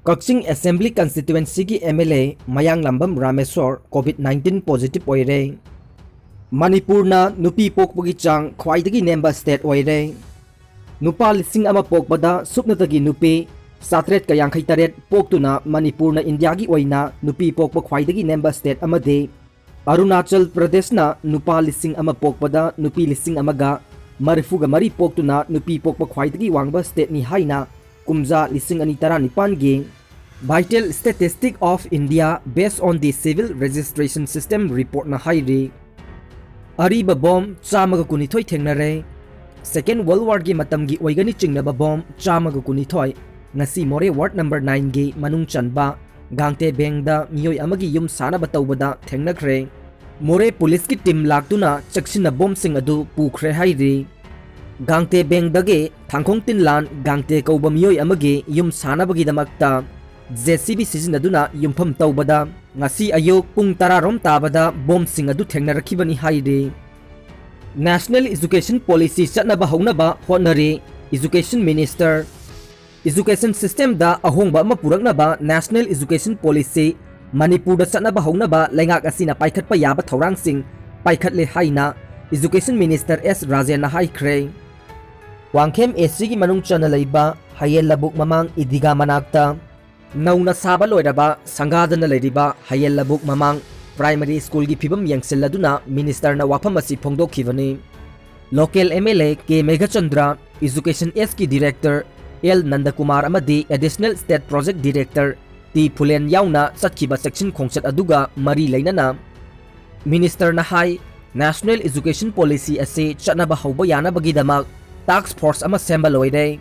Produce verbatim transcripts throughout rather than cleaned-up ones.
Kakching Assembly Constituencyꯒꯤ M L A Mayanglambam Rameshwor COVID nineteen positive ꯑꯣꯏꯔꯦ꯫ ꯃꯅꯤꯄꯨꯔꯅ ꯅꯨꯄꯤ ꯄꯣꯛꯄꯒꯤ ꯆꯥꯡ ꯈ꯭ꯋꯥꯏꯗꯒꯤ ꯅꯦꯝꯕ state ꯑꯣꯏꯔꯦ꯫ ꯅꯨꯄꯥ ꯂꯤꯁꯤꯡ ꯑꯃ ꯄꯣꯛꯄꯗ ꯁꯨꯞꯅꯇꯒꯤ ꯅꯨꯄꯤ ꯆꯥꯇ꯭ꯔꯦꯠꯀ ꯌꯥꯡꯈꯩ ꯇꯔꯦꯠ ꯄꯣꯛꯇꯨꯅ ꯃꯅꯤꯄꯨꯔꯅ ꯏꯟꯗꯤꯌꯥꯒꯤ ꯑꯣꯏꯅ ꯅꯨꯄꯤ ꯄꯣꯛꯄ ꯈ꯭ꯋꯥꯏꯗꯒꯤ ꯅꯦꯝꯕ state ꯑꯃꯗꯤ ꯑꯔꯨꯅꯥꯆꯜ ꯄ꯭ꯔꯗꯦꯁꯅ ꯅꯨꯄꯥ ꯂꯤꯁꯤꯡ ꯑꯃ ꯄꯣꯛꯄꯗ ꯅꯨꯄꯤ ꯂꯤꯁꯤꯡ ꯑꯃꯒ ꯃꯔꯤꯐꯨꯒ ꯃꯔꯤ ꯄꯣꯛꯇꯨꯅ ꯅꯨꯄꯤ ꯄꯣꯛꯄ ꯈ꯭ꯋꯥꯏꯗꯒꯤ ꯋꯥꯡꯕ stateꯅꯤ ꯍꯥꯏꯅ ꯀꯨꯝꯖꯥ ꯂꯤꯁꯤꯡ ꯑꯅꯤ ꯇꯔꯥꯅꯤꯄꯥꯟꯒꯤ Vital Statistic of India based on the Civil Registration System reportꯅ ꯍꯥꯏꯔꯤ꯫ ꯑꯔꯤꯕ ꯕꯣꯝ ꯆꯥꯝꯃꯒ ꯀꯨꯟꯅꯤꯊꯣꯏ ꯊꯦꯡꯅꯔꯦ꯫ Second World Warꯒꯤ ꯃꯇꯝꯒꯤ ꯑꯣꯏꯒꯅꯤ ꯆꯤꯡꯅꯕ ꯕꯣꯝ ꯆꯥꯝꯃꯒ ꯀꯨꯟꯅꯤꯊꯣꯏ ꯉꯁꯤ ꯃꯣꯔꯦ ward number nineꯒꯤ ꯃꯅꯨꯡ ꯆꯟꯕ ꯒꯥꯡꯇꯦ ꯕꯦꯡꯗ ꯃꯤꯑꯣꯏ ꯑꯃꯒꯤ ꯌꯨꯝ ꯁꯥꯅꯕ ꯇꯧꯕꯗ ꯊꯦꯡꯅꯈ꯭ꯔꯦ꯫ ꯃꯣꯔꯦ ꯄꯨꯂꯤꯁꯀꯤ team ꯂꯥꯛꯇꯨꯅ ꯆꯦꯛꯁꯤꯟꯅ ꯕꯣꯝꯁꯤꯡ ꯑꯗꯨ ꯄꯨꯈ꯭ꯔꯦ ꯍꯥꯏꯔꯤ꯫ ꯒꯥꯡꯇꯦ ꯕꯦꯡꯗꯒꯤ ꯊꯥꯡꯈꯣꯡ ꯇꯤꯟꯂꯥꯟ ꯒꯥꯡꯇꯦ ꯀꯧꯕ ꯃꯤꯑꯣꯏ ꯑꯃꯒꯤ ꯌꯨꯝ ꯁꯥꯅꯕꯒꯤꯗꯃꯛꯇ J C B ꯁꯤꯖꯤꯟꯅꯗꯨꯅ ꯌꯨꯝꯐꯝ ꯇꯧꯕꯗ ꯉꯁꯤ ꯑꯌꯨꯛ ꯄꯨꯡ ꯇꯔꯥ ꯔꯣꯝ ꯇꯥꯕꯗ ꯕꯣꯝꯁꯤꯡ ꯑꯗꯨ ꯊꯦꯡꯅꯔꯛꯈꯤꯕꯅꯤ ꯍꯥꯏꯔꯤ꯫ National Education Policy ꯆꯠꯅꯕ ꯍꯧꯅꯕ ꯍꯣꯠꯅꯔꯤ꯫ Education Minister꯫ Education systemꯗ ꯑꯍꯣꯡꯕ ꯑꯃ ꯄꯨꯔꯛꯅꯕ National Education Policy ꯃꯅꯤꯄꯨꯔꯗ ꯆꯠꯅꯕ ꯍꯧꯅꯕ ꯂꯩꯉꯥꯛ ꯑꯁꯤꯅ ꯄꯥꯏꯈꯠꯄ ꯌꯥꯕ ꯊꯧꯔꯥꯡꯁꯤꯡ ꯄꯥꯏꯈꯠꯂꯦ ꯍꯥꯏꯅ Education Minister S ꯔꯥꯖꯦꯟꯅ ꯍꯥꯏꯈ꯭ꯔꯦ꯫ ꯋꯥꯡꯈꯦꯝ A Cꯒꯤ ꯃꯅꯨꯡ ꯆꯟꯅ ꯂꯩꯕ ꯍꯌꯦꯜ ꯂꯕꯨꯛ ꯃꯃꯥꯡ ꯏꯗꯤꯒꯥ ꯃꯅꯥꯛꯇ ꯅꯧꯅ ꯁꯥꯕ ꯂꯣꯏꯔꯕ ꯁꯪꯒꯥꯗꯅ ꯂꯩꯔꯤꯕ ꯍꯌꯦꯜ ꯂꯕꯨꯛ ꯃꯃꯥꯡ Primary Schoolꯒꯤ ꯐꯤꯕꯝ ꯌꯦꯡꯁꯤꯜꯂꯗꯨꯅ ministerꯅ ꯋꯥꯐꯝ ꯑꯁꯤ ꯐꯣꯡꯗꯣꯛꯈꯤꯕꯅꯤ꯫ Local M L A K Meghachandra, Education Sꯀꯤ Director L ꯅꯟꯗꯀꯨꯃꯥꯔ ꯑꯃꯗꯤ Additional State Project Director T ꯐꯨꯂꯦꯟ ꯌꯥꯎꯅ ꯆꯠꯈꯤꯕ ꯆꯦꯛꯁꯤꯟ ꯈꯣꯡꯆꯠ ꯑꯗꯨꯒ ꯃꯔꯤ ꯂꯩꯅꯅ ministerꯅ ꯍꯥꯏ, National Education Policy ꯑꯁꯤ ꯆꯠꯅꯕ ꯍꯧꯕ ꯌꯥꯅꯕꯒꯤꯗꯃꯛ task force ꯑꯃ ꯁꯦꯝꯕ ꯂꯣꯏꯔꯦ꯫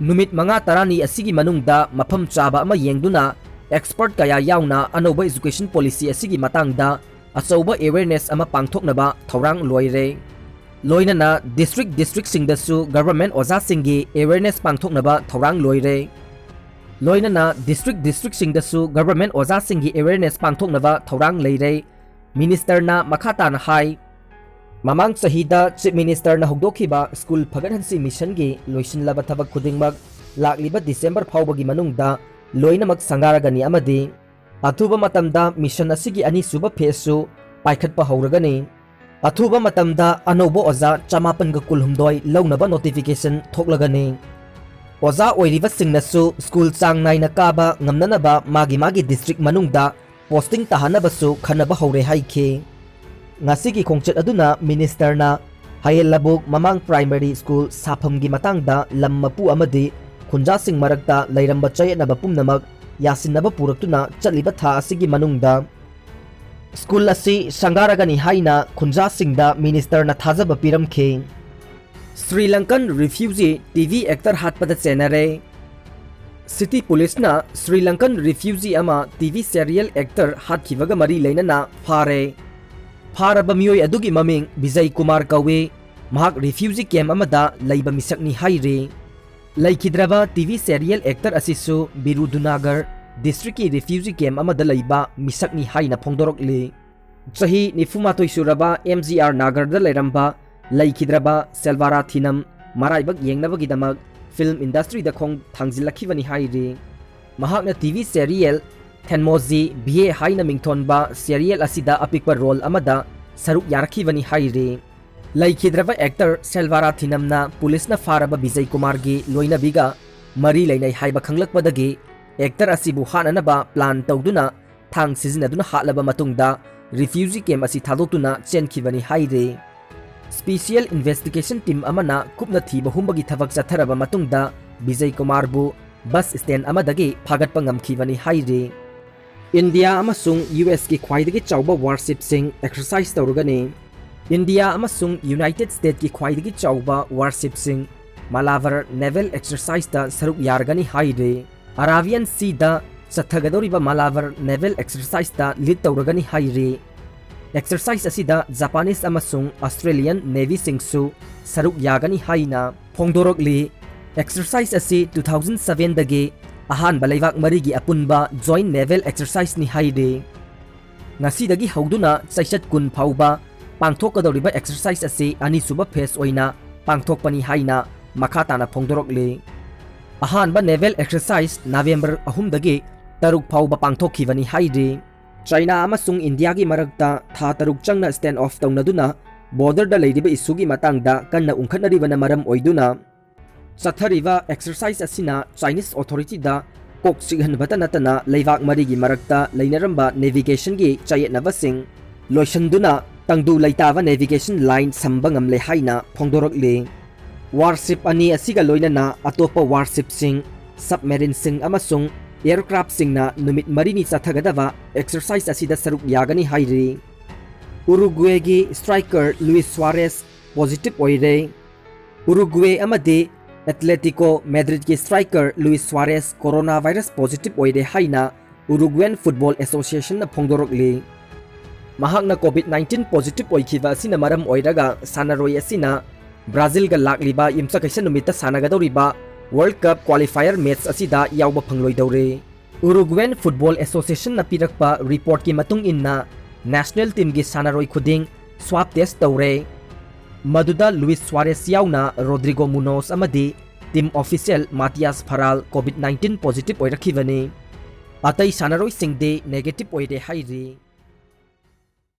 ꯅꯨꯃꯤꯠ ꯃꯉꯥ ꯇꯔꯥꯅꯤ ꯑꯁꯤꯒꯤ ꯃꯅꯨꯡꯗ ꯃꯐꯝ ꯆꯥꯕ ꯑꯃ ꯌꯦꯡꯗꯨꯅ expert ꯀꯌꯥ ꯌꯥꯎꯅ ꯑꯅꯧꯕ education policy ꯑꯁꯤꯒꯤ ꯃꯇꯥꯡꯗ ꯑꯆꯧꯕ awareness ꯑꯃ ꯄꯥꯡꯊꯣꯛꯅꯕ ꯊꯧꯔꯥꯡ ꯂꯣꯏꯔꯦ꯫ ꯂꯣꯏꯅꯅ district districtꯁꯤꯡꯗꯁꯨ government ꯑꯣꯖꯥꯁꯤꯡꯒꯤ awareness ꯄꯥꯡꯊꯣꯛꯅꯕ ꯊꯧꯔꯥꯡ ꯂꯣꯏꯔꯦ꯫ ꯂꯣꯏꯅꯅ district districtꯁꯤꯡꯗꯁꯨ government ꯑꯣꯖꯥꯁꯤꯡꯒꯤ awareness ꯄꯥꯡꯊꯣꯛꯅꯕ ꯊꯧꯔꯥꯡ ꯂꯩꯔꯦ꯫ Ministerꯅ ꯃꯈꯥ ꯇꯥꯅ ꯍꯥꯏ, ꯃꯃꯥꯡ ꯆꯍꯤꯗ Chief Ministerꯅ ꯍꯧꯗꯣꯛꯈꯤꯕ school ꯐꯒꯠꯍꯟꯁꯤ missionꯒꯤ ꯂꯣꯏꯁꯤꯜꯂꯕ ꯊꯕꯛ ꯈꯨꯗꯤꯡꯃꯛ ꯂꯥꯛꯂꯤꯕ December ꯐꯥꯎꯕꯒꯤ ꯃꯅꯨꯡꯗ ꯂꯣꯏꯅꯃꯛ ꯁꯪꯒꯥꯔꯒꯅꯤ ꯑꯃꯗꯤ ꯑꯊꯨꯕ ꯃꯇꯝꯗ ꯃꯤꯁꯟ ꯑꯁꯤꯒꯤ ꯑꯅꯤꯁꯨꯕ ꯐꯦꯁꯁꯨ ꯄꯥꯏꯈꯠꯄ ꯍꯧꯔꯒꯅꯤ꯫ ꯑꯊꯨꯕ ꯃꯇꯝꯗ ꯑꯅꯧꯕ ꯑꯣꯖꯥ ꯆꯃꯥꯄꯟꯒ ꯀꯨꯟꯍꯨꯝꯗꯣꯏ ꯂꯧꯅꯕ ꯅꯣꯇꯤꯐꯤꯀꯦꯁꯟ ꯊꯣꯛꯂꯒꯅꯤ꯫ ꯑꯣꯖꯥ ꯑꯣꯏꯔꯤꯕꯁꯤꯡꯅꯁꯨ ꯁ꯭ꯀꯨꯜ ꯆꯥꯡ ꯅꯥꯏꯅ ꯀꯥꯕ ꯉꯝꯅꯅꯕ ꯃꯥꯒꯤ ꯃꯥꯒꯤ ꯗꯤꯁꯇ꯭ꯔꯤꯛ ꯃꯅꯨꯡꯗ ꯄꯣꯁꯇꯤꯡ ꯇꯥꯍꯟꯅꯕꯁꯨ ꯈꯟꯅꯕ ꯍꯧꯔꯦ ꯍꯥꯏꯈꯤ꯫ ꯉꯁꯤꯒꯤ ꯈꯣꯡꯆꯠ ꯑꯗꯨꯅ ꯃꯤꯅꯤꯁꯇꯔꯅ ꯍꯌꯦꯜ ꯂꯕꯨꯛ ꯃꯃꯥꯡ ꯄ꯭ꯔꯥꯏꯃꯔꯤ ꯁ꯭ꯀꯨꯜ ꯁꯥꯐꯝꯒꯤ ꯃꯇꯥꯡꯗ ꯂꯝ ꯃꯄꯨ ꯑꯃꯗꯤ ꯈꯨꯟꯖꯥꯁꯤꯡ ꯃꯔꯛꯇ ꯂꯩꯔꯝꯕ ꯆꯌꯦꯠꯅꯕ ꯄꯨꯝꯅꯃꯛ ꯌꯥꯁꯤꯟꯅꯕ ꯄꯨꯔꯛꯇꯨꯅ ꯆꯠꯂꯤꯕ ꯊꯥ ꯑꯁꯤꯒꯤ ꯃꯅꯨꯡꯗ ꯁ꯭ꯀꯨꯜ ꯑꯁꯤ ꯁꯪꯒꯥꯔꯒꯅꯤ ꯍꯥꯏꯅ ꯈꯨꯟꯖꯥꯁꯤꯡꯗ ꯃꯤꯅꯤꯁꯇꯔꯅ ꯊꯥꯖꯕ ꯄꯤꯔꯝꯈꯤ꯫ Sri Lankan refugee T V actor ꯍꯥꯠꯄꯗ ꯆꯦꯟꯅꯔꯦ꯫ ꯁꯤꯇꯤ ꯄꯨꯂꯤꯁꯅ ꯁ꯭ꯔꯤ ꯂꯪꯀꯟ ꯔꯤꯐ꯭ꯌꯨꯖꯤ ꯑꯃ ꯇꯤ ꯚꯤ ꯁꯦꯔꯤꯌꯦꯜ ꯑꯦꯛꯇꯔ ꯍꯥꯠꯈꯤꯕꯒ ꯃꯔꯤ ꯂꯩꯅꯅ ꯐꯥꯔꯦ꯫ ꯐꯥꯔꯕ ꯃꯤꯑꯣꯏ ꯑꯗꯨꯒꯤ ꯃꯃꯤꯡ ꯕꯤꯖꯩ ꯀꯨꯃꯥꯔ ꯀꯧꯏ꯫ ꯃꯍꯥꯛ ꯔꯤꯐ꯭ꯌꯨꯖꯤ ꯀꯦꯝ ꯑꯃꯗ ꯂꯩꯕ ꯃꯤꯁꯛꯅꯤ ꯍꯥꯏꯔꯤ꯫ ꯂꯩꯈꯤꯗ꯭ꯔꯕ ꯇꯤ ꯚꯤ ꯁꯦꯔꯤꯌꯦꯜ ꯑꯦꯛꯇꯔ ꯑꯁꯤꯁꯨ ꯕꯤꯔꯨꯗꯨꯅꯥꯒꯔ ꯗꯤꯁꯇ꯭ꯔꯤꯛꯀꯤ ꯔꯤꯐ꯭ꯌꯨꯖꯤ ꯀꯦꯝ ꯑꯃꯗ ꯂꯩꯕ ꯃꯤꯁꯛꯅꯤ ꯍꯥꯏꯅ ꯐꯣꯡꯗꯣꯔꯛꯂꯤ꯫ ꯆꯍꯤ ꯅꯤꯐꯨꯃꯥꯊꯣꯏ ꯁꯨꯔꯕ ꯑꯦꯝ ꯖꯤ ꯑꯥꯔ ꯅꯥꯒꯔꯗ ꯂꯩꯔꯝꯕ ꯂꯩꯈꯤꯗ꯭ꯔꯕ ꯁꯦꯜꯚꯥꯔꯥ ꯊꯤꯅꯝ ꯃꯔꯥꯏꯕꯛ ꯌꯦꯡꯅꯕꯒꯤꯗꯃꯛ ꯐꯤꯜꯝ ꯏꯟꯗꯁꯇ꯭ꯔꯤꯗ ꯈꯣꯡ ꯊꯥꯡꯖꯤꯜꯂꯛꯈꯤꯕꯅꯤ ꯍꯥꯏꯔꯤ꯫ ꯃꯍꯥꯛꯅ T V serial Thenmozhi B A ꯍꯥꯏꯅ ꯃꯤꯡꯊꯣꯟꯕ ꯁꯦꯔꯤꯌꯦꯜ ꯑꯁꯤꯗ ꯑꯄꯤꯛꯄ ꯔꯣꯜ ꯑꯃꯗ ꯁꯔꯨꯛ ꯌꯥꯔꯛꯈꯤꯕꯅꯤ ꯍꯥꯏꯔꯤ꯫ ꯂꯩꯈꯤꯗ꯭ꯔꯕ ꯑꯦꯛꯇꯔ ꯁꯦꯜꯚꯥꯔꯥ ꯊꯤꯅꯝꯅ ꯄꯨꯂꯤꯁꯅ ꯐꯥꯔꯕ ꯕꯤꯖꯩ ꯀꯨꯃꯥꯔꯒꯤ ꯂꯣꯏꯅꯕꯤꯒ ꯃꯔꯤ ꯂꯩꯅꯩ ꯍꯥꯏꯕ ꯈꯪꯂꯛꯄꯗꯒꯤ ꯑꯦꯛꯇꯔ ꯑꯁꯤꯕꯨ ꯍꯥꯠꯅꯅꯕ ꯄ꯭ꯂꯥꯟ ꯇꯧꯗꯨꯅ ꯊꯥꯡ ꯁꯤꯖꯤꯟꯅꯗꯨꯅ ꯍꯥꯠꯂꯕ ꯃꯇꯨꯡꯗ ꯔꯤꯐ꯭ꯌꯨꯖꯤ ꯀꯦꯝ ꯑꯁꯤ ꯊꯥꯗꯣꯛꯇꯨꯅ ꯆꯦꯟꯈꯤꯕꯅꯤ ꯍꯥꯏꯔꯤ꯫ ꯁ꯭ꯄꯤꯁꯤꯌꯦꯜ ꯏꯟꯚꯦꯁꯇꯤꯒꯦꯁꯟ ꯇꯤꯝ ꯑꯃꯅ ꯀꯨꯞꯅ ꯊꯤꯕ ꯍꯨꯝꯕꯒꯤ ꯊꯕꯛ ꯆꯠꯊꯔꯕ ꯃꯇꯨꯡꯗ ꯕꯤꯖꯩ ꯀꯨꯃꯥꯔꯕꯨ ꯕꯁ ꯁ꯭ꯇꯦꯟ ꯑꯃꯗꯒꯤ ꯐꯥꯒꯠꯄ ꯉꯝꯈꯤꯕꯅꯤ ꯍꯥꯏꯔꯤ꯫ ꯏꯟꯗꯤꯌꯥ ꯑꯃꯁꯨꯡ ꯌꯨ ꯑꯦꯁꯀꯤ ꯈ꯭ꯋꯥꯏꯗꯒꯤ ꯆꯥꯎꯕ ꯋꯥꯔꯁꯤꯞꯁꯤꯡ ꯑꯦꯛꯁꯔꯁꯥꯏꯖ ꯇꯧꯔꯒꯅꯤ꯫ ꯏꯟꯗꯤꯌꯥ ꯑꯃꯁꯨꯡ ꯌꯨꯅꯥꯏꯇꯦꯗ ꯁ꯭ꯇꯦꯠꯀꯤ ꯈ꯭ꯋꯥꯏꯗꯒꯤ ꯆꯥꯎꯕ ꯋꯥꯔꯁꯤꯞꯁꯤꯡ ꯃꯥꯂꯥꯕꯔ ꯅꯦꯚꯦꯜ ꯑꯦꯛꯁꯔꯁꯥꯏꯖꯇ ꯁꯔꯨꯛ ꯌꯥꯔꯒꯅꯤ ꯍꯥꯏꯔꯤ꯫ ꯑꯔꯥꯕꯤꯌꯟ ꯁꯤꯗ ꯆꯠꯊꯒꯗꯧꯔꯤꯕ ꯃꯥꯂꯥꯕꯔ ꯅꯦꯚꯦꯜ ꯑꯦꯛꯁꯔꯁꯥꯏꯖꯇ ꯂꯤꯗ ꯇꯧꯔꯒꯅꯤ ꯍꯥꯏꯔꯤ꯫ ꯑꯦꯛꯁꯔꯁꯥꯏꯖ ꯑꯁꯤꯗ ꯖꯄꯥꯅꯤꯁ ꯑꯃꯁꯨꯡ ꯑꯁꯇ꯭ꯔꯦꯂꯤꯌꯟ ꯅꯦꯚꯤꯁꯤꯡꯁꯨ ꯁꯔꯨꯛ ꯌꯥꯒꯅꯤ ꯍꯥꯏꯅ ꯐꯣꯡꯗꯣꯔꯛꯂꯤ꯫ ꯑꯦꯛꯁꯔꯁꯥꯏꯖ ꯑꯁꯤ ꯇꯨ ꯊꯥꯎꯖꯟ ꯁꯚꯦꯟꯗꯒꯤ ꯑꯍꯥꯟꯕ ꯂꯩꯕꯥꯛ ꯃꯔꯤꯒꯤ ꯑꯄꯨꯟꯕ ꯖꯣꯏꯟ ꯅꯦꯚꯦꯜ ꯑꯦꯛꯁꯔꯁꯥꯏꯖꯅꯤ ꯍꯥꯏꯔꯤ꯫ ꯉꯁꯤꯗꯒꯤ ꯍꯧꯗꯨꯅ ꯆꯩꯆꯠ ꯀꯨꯟ ꯐꯥꯎꯕ ꯄꯥꯡꯊꯣꯛꯀꯗꯧꯔꯤꯕ ꯑꯦꯛꯁꯔꯁꯥꯏꯖ ꯑꯁꯤ ꯑꯅꯤꯁꯨꯕ ꯐꯦꯖ ꯑꯣꯏꯅ ꯄꯥꯡꯊꯣꯛꯄꯅꯤ ꯍꯥꯏꯅ ꯃꯈꯥ ꯇꯥꯅ ꯐꯣꯡꯗꯣꯔꯛꯂꯤ꯫ ꯑꯍꯥꯟꯕ naval exercise November ꯑꯍꯨꯝꯗꯒꯤ ꯇꯔꯨꯛ ꯐꯥꯎꯕ ꯄꯥꯡꯊꯣꯛꯈꯤꯕꯅꯤ ꯍꯥꯏꯔꯤ꯫ ꯆꯥꯏꯅꯥ ꯑꯃꯁꯨꯡ ꯏꯟꯗꯤꯌꯥꯒꯤ ꯃꯔꯛꯇ ꯊꯥ ꯇꯔꯨꯛ ꯆꯪꯅ stand off ꯇꯧꯅꯗꯨꯅ borderꯗ ꯂꯩꯔꯤꯕ issueꯒꯤ ꯃꯇꯥꯡꯗ ꯀꯟꯅ ꯎꯪꯈꯠꯅꯔꯤꯕꯅ ꯃꯔꯝ ꯑꯣꯏꯗꯨꯅ, ꯆꯠꯊꯔꯤꯕ exercise ꯑꯁꯤꯅ Chinese authorityꯗ ꯀꯣꯛ ꯆꯤꯛꯍꯟꯕꯇ ꯅꯠꯇꯅ ꯂꯩꯕꯥꯛ ꯃꯔꯤꯒꯤ ꯃꯔꯛꯇ ꯂꯩꯅꯔꯝꯕ navigationꯒꯤ ꯆꯌꯦꯠꯅꯕꯁꯤꯡ ꯂꯣꯏꯁꯤꯟꯗꯨꯅ ꯇꯪꯗꯨ ꯂꯩꯇꯥꯕ navigation line ꯁꯝꯕ ꯉꯝꯂꯦ ꯍꯥꯏꯅ ꯐꯣꯡꯗꯣꯔꯛꯂꯤ꯫ Warship ꯑꯅꯤ ꯑꯁꯤꯒ ꯂꯣꯏꯅꯅ ꯑꯇꯣꯞꯄ warshipꯁꯤꯡ, submarineꯁꯤꯡ ꯑꯃꯁꯨꯡ aircraftꯁꯤꯡꯅ ꯅꯨꯃꯤꯠ ꯃꯔꯤꯅꯤ ꯆꯠꯊꯒꯗꯕ exercise ꯑꯁꯤꯗ ꯁꯔꯨꯛ ꯌꯥꯒꯅꯤ ꯍꯥꯏꯔꯤ꯫ Uruguayꯒꯤ striker Luis Suarez positive ꯑꯣꯏꯔꯦ꯫ Uruguay ꯑꯃꯗꯤ Atletico Madridꯀꯤ striker Luis Suarez coronavirus positive ꯑꯣꯏꯔꯦ ꯍꯥꯏꯅ Uruguayan Football Associationꯅ ꯐꯣꯡꯗꯣꯔꯛꯂꯤ꯫ ꯃꯍꯥꯛꯅ COVID nineteen positive ꯑꯣꯏꯈꯤꯕ ꯑꯁꯤꯅ ꯃꯔꯝ ꯑꯣꯏꯔꯒ ꯁꯥꯟꯅꯔꯣꯏ ꯑꯁꯤꯅ Brazilꯒ ꯂꯥꯛꯂꯤꯕ ꯌꯨꯝꯁꯀꯩꯁ ꯅꯨꯃꯤꯠꯇ ꯁꯥꯟꯅꯒꯗꯧꯔꯤꯕ World Cup qualifier match ꯑꯁꯤꯗ ꯌꯥꯎꯕ ꯐꯪꯂꯣꯏꯗꯧꯔꯦ꯫ Uruguayan Football Associationꯅ ꯄꯤꯔꯛꯄ reportꯀꯤ ꯃꯇꯨꯡ ꯏꯟꯅ, national teamꯒꯤ ꯁꯥꯟꯅꯔꯣꯏ ꯈꯨꯗꯤꯡ swab test ꯇꯧꯔꯦ꯫ ꯃꯗꯨꯗ Luis Suarez ꯌꯥꯎꯅ Rodrigo Munoz ꯑꯃꯗꯤ team official Matias Farral COVID nineteen positive ꯑꯣꯏꯔꯛꯈꯤꯕꯅꯤ꯫ ꯑꯇꯩ ꯁꯥꯟꯅꯔꯣꯏꯁꯤꯡꯗꯤ negative ꯑꯣꯏꯔꯦ ꯍꯥꯏꯔꯤ꯫